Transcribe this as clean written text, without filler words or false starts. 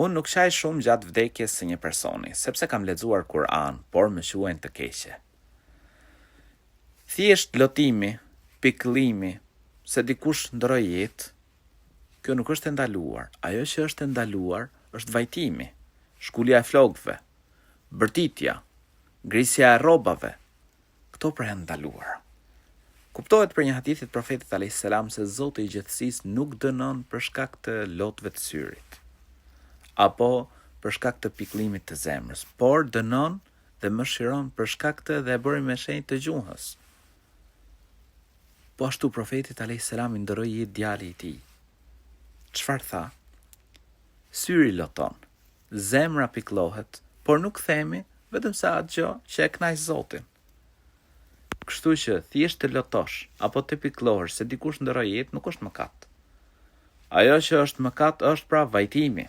Unë nuk qaj shumë gjatë vdekjes së një personi, sepse kam lexuar Kur'an, por më quajnë të keqe. Thjesht lotimi, pikëllimi, se dikush ndërroi jetë, kjo nuk është e ndaluar. Ajo që është e ndaluar është vajtimi, shkulja e flokëve, bërtitja, grisja e rrobave, Këto pra janë ndaluara. Kuptohet prej një hadithi të Profetit alejhi selam se Zoti i gjithësisë nuk dënon për shkak të lotëve të syrit, apo për shkak të pikëllimit të zemrës, por dënon dhe mëshiron për shkak të dhe e bëri me shenjë të gjuhës. Po ashtu Profetit alejhi selam i ndërroi jetë djali i tij. Çfarë tha? Syri loton, Zemra pikëllohet, por nuk themi vetëm se atë gjë që e kënaq Zotin. Kështu që thjesht të lotosh apo të pikëllohesh se dikush ndërroi jetë nuk është mëkat. Ajo që është mëkat është pra vajtimi.